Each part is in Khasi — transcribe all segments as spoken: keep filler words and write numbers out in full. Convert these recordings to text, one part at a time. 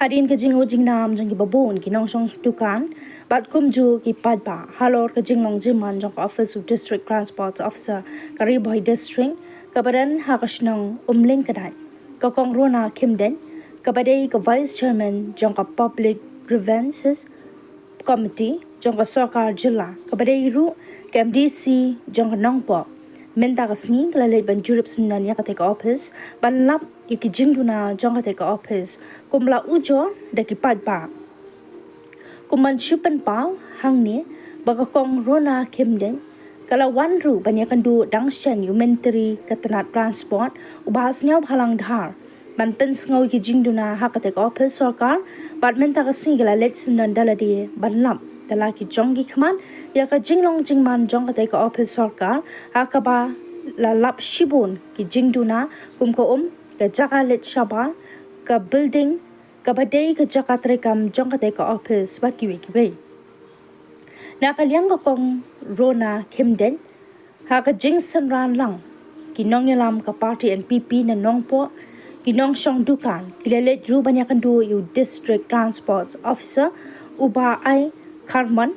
Hadien ka jingnoh jingnam jong kiba bun ki nongshong dukan bad kumjuh ki paidbah halor ka jinglong jingman jong ka Office of District Transport Officer ka Ri Bhoi District, kaba don ha ka shnong Umling Kdai, ka Kong Rona Khymdeit, kaba dei ka Vice Chairman jong ka Public Grievances Committee jong ka Sorkar Jylla, kaba dei ruh ka M D C jong ka Nongpoh, mynta ka sngi ka la leit ban jurip syndon ïa katei ka ophis ban lap ïa ki jingduna jong katei ka ophis, kum la ujor da ki paidbah. Kum ban shu pynpaw hangne ba ka Kong Rona Khymdeit ka la wan ruh ban ïakynduh dang shen ïa u Myntri ka tnat Transport, u Bah Sniawbhalang Dhar, ban pynsngew ïa ki jingduna ha katei ka ophis sorkar, bad mynta ka sngi ka la leit syndon da lade ban lap da la ki jong ki khmat ïa ka jinglong jingman jong katei ka ophis sorkar, ha kaba la lap shibun ki jingduna kum ka um, ka jaka leit shabar, ka building, kaba dei ka jaka treikam jong katei ka ophis bad kiwei kiwei. Na ka liang ka Kong Rona Khymdeit, ha ka jingsynran lang, ki nongïalam ka party N P P na Nongpoh, ki nongshong dukan, ki la leit ruh ban ïakynduh ïa u District Transport Officer, u Bah Ai Kharmon,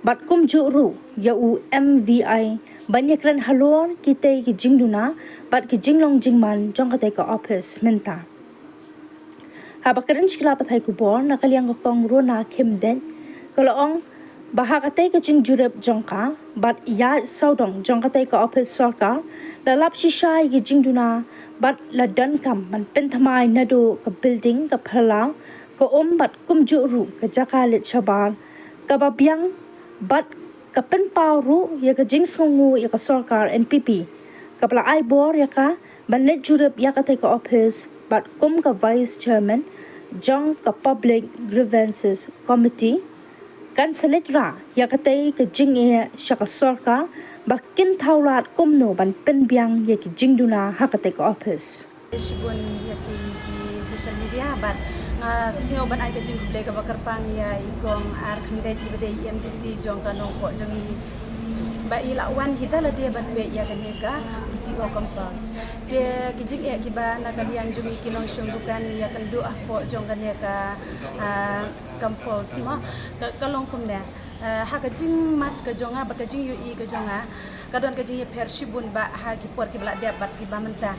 bad kumjuh ruh ïa u M V I ban ïakren halor kitei ki jingduna bad ki jinglong jingman jong katei ka ophis mynta. Haba kren sha ki lad pathai khubor na ka liang ka Kong Rona Khymdeit, ka la ong ba ha katei ka jingjurip jong ka bad ïaid sawdong jong katei ka ophis sorkar, la lap shisha ïa ki jingduna bad la donkam ban pynthymmai naduh ka building, ka phyllaw, ka um bad kumjuh ruh ka jaka leit shabar, kaba biang bad ka pynpaw ruh ïa ka jingsngewnguh ïa ka sorkar N P P, kaba la ai bor ïa ka ban leit jurip ïa katei ka ophis bad kum ka Vice Chairman jong ka Public Grievances Committee, kan sa leit rah ïa katei ka jingeh sha ka sorkar ba kin thaw lad kumno ban pynbiang ïa ki jingduna ha katei ka ophis. Shibun ïa ki, ki social media bad nga sngew ban ai ka jingkhublei kaba kyrpang ïa i Kong R Khymdeit iba dei i M D C jong ka Nongpoh jong ngi, ba i la wan hi da lade ban peit ïa kane ka D T O compound. Te ki jingeh kiba na ka liang jong ngi ki nongshong dukan ïakynduh hapoh jong kane ka, ah, compound mo, ka, ka long kumne. Ah, ha ka jingmut ka jong nga bad ka jingïohi ka jong nga, ka don ka jingïapher shibun bha ha ki por kiba la dep bad kiba mynta.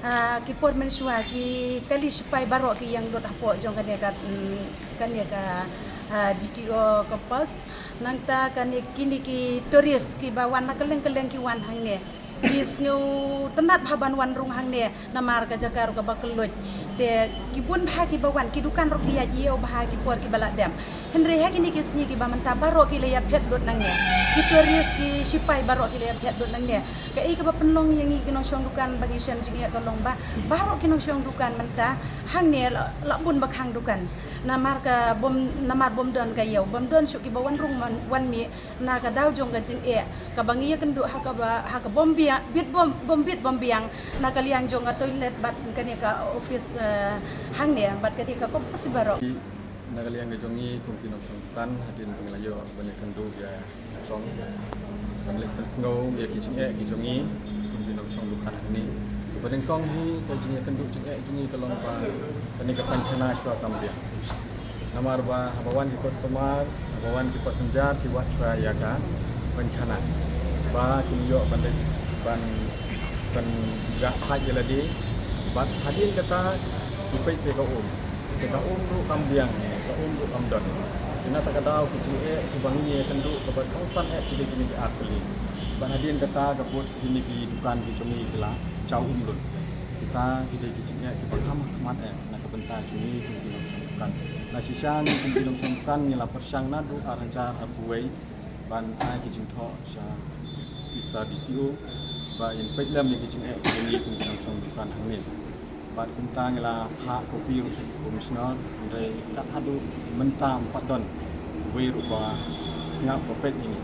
Ah, ki por mynshuwa ki kali shipai baroh ki ïeng lut hapoh jong kane ka, mm, kane ka, ah, D T O compound. Nangta kane, kine ki tourist kiba wan na kylleng kylleng ki wan hangne, ki sngewtynnat bha ban wan rung hangne namar ka jaka ruh kaba kylluid. Te ki bun bha kiba wan, ki dukan ruh ki ïaid ïew bha ki por kiba la dep. Hynrei ha kine ki sngi kiba mynta baroh ki la ïaphet lut nangne. Ki tourist, ki shipai baroh ki la ïaphet lut nangne. Kaei kaba pynlong ïa ngi ki nongshong dukan ba ngi shem jingeh ka long ba baroh ki nongshong dukan mynta hangne la, la bun ba khang dukan. Namar ka bym, namar bym don ka ïew, bym don shuh kiba wan rung wan, wan mih na ka daw jong ka jingeh kaba ngi ïakynduh ha kaba, ha ka bym bia-, bit bym, bym bit bym biang na ka liang jong ka toilet bad kane ka office, eh, hangne bad kane ka compound baroh. Na ka liang ka jong ngi kum ki nongshong dukan, hadien ba ngi la ïoh ban ïakynduh ïa i Kong ban leit pynsngew ïa ki jingeh ki jong ngi kum ki nongshong dukan hangne. Kaba nyngkong hi ka jingïakynduh jingeh jong ngi ka long ba kane ka painkhana shuwa kam biang. Namar ba haba wan ki customer, haba wan ki passenger ki wad shuwa ïa ka painkhana ba kin ïoh ban leit ban, ban jah phah ïa lade. Bad hadien kata ki peit sa ïa ka um. Te ka um ruh kam biang, ka um ruh kam don. Te na kata ka daw ki jingeh kiba ngi ïakynduh kaba kongsan eh ki dei kine ki ar tylli. Bad hadien kata ka bud sa kine ki dukan ki jong ngi ki la jaw um lut. Kita ki dei ki jingeh kiba kham khmat eh na ka bynta jong ngi kum ki nongshong dukan. Na shisha ngi kum ki nongshong dukan ngi la pyrshang naduh ar hajar arphew wei ban ai ki jingthoh sha office D T O ba in peit lem ïa ki jingeh ki jong ngi kum ki nongshong dukan hangne. Bad kumta ngi la phah copy ruh sha Commissioner, hynrei kat haduh mynta ym pat don uwei ruh ba sngap ba peit ïa ngi.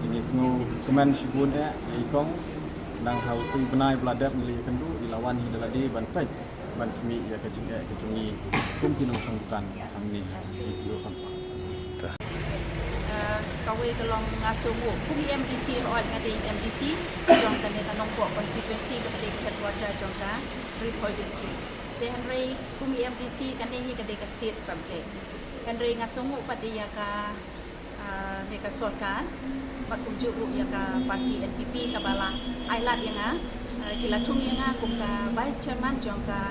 Te ngi sngewkmen shibun eh ïa i Kong, nang ha utu u bnai ba la dep ngi la ïakynduh, i la wan hi da lade ban peit ban khmih ïa ka jingeh ka jong ngi kum ki nongshong dukan hangne ha D T O compound. Ah, kawei ka long nga sngewnguh kum i M D C, hooid nga dei i M D C jong kane ka Nongpoh constituency kaba dei ka headquarter jong ka Ri Bhoi District. Hynrei kum i MDC kane hi ka dei ka state subject. Hynrei nga sngew pat ïa ka, ah, ne ka sorkar, bad kumjuh ruh ïa ka party NPP kaba la ai lad ïa nga, ah, ki la thung ïa nga kum ka vice chairman jong ka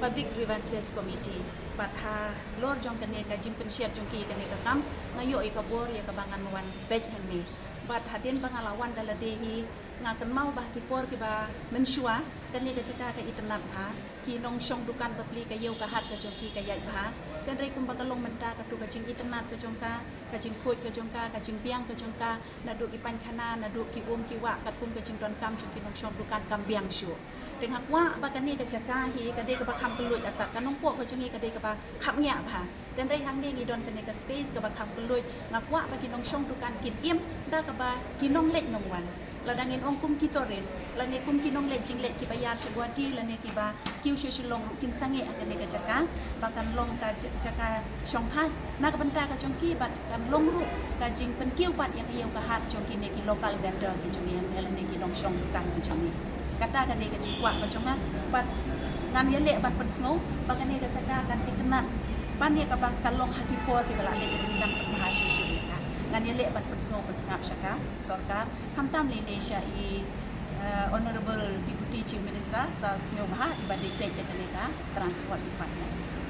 Public Grievances Committee. Bad halor jong kane ka jingpynshiat jong ki kane ka kam, nga ïoh ïa ka bor ïa kaba ngan wan beit hangne. Bad hadien ba nga la wan da lade hi, nga kynmaw ba ki por kiba mynshuwa kane ka jaka ka itynnad bha, ki nongshong dukan bapli ka ïew ka hat ka jong ki ka ïaid bha. Hynrei kumba ka long mynta, katto ka jingitynnad ka jong ka, ka jingkhuid ka jong ka, ka jingbiang ka jong ka, naduh ki painkhana, naduh ki um ki wah, katkum ka jingdonkam jong ki nongshong dukan kam biang shuh. Te nga kwah ba kane ka jaka hi ka dei kaba kham kylluid, artat ka Nongpoh ka jong ngi ka dei kaba khapngiah bha. Hynrei hangne ngi don kane ka space kaba kham kylluid, nga kwah ba ki nongshong dukan kin im da kaba ki nongleit nongwan, lada ngin ong kum ki tourist, lane kum ki nongleit jingleit kiba ïar sha Guwahati, lane kiba kiew sha Shillong ruh, kin sangeh ha kane ka jaka ba kan long ka j-, jaka shongthait na ka bynta ka jong ki, bad kan long ruh ka jingpynkiew pat ïa ka ïew ka hat jong kine ki local vendor ki jong ngi hangne, lane ki nongshong dukan ki jong ngi. Kata ka dei ka jingkwah ka jong nga, bad ngan ïaleh ban pynsngew ba kane ka jaka kan itynnad ban ïa kaba ka long ha ki por kiba la leit, ngan pynbha shuh shuh ïa ka. Ngan ïaleh ban pynsngew pynsngap sha ka sorkar, khamtam lei lei sha i, eh, Honorable Deputy Chief Minister, sa sngewbha iba dei teng ïa kane ka Transport Department.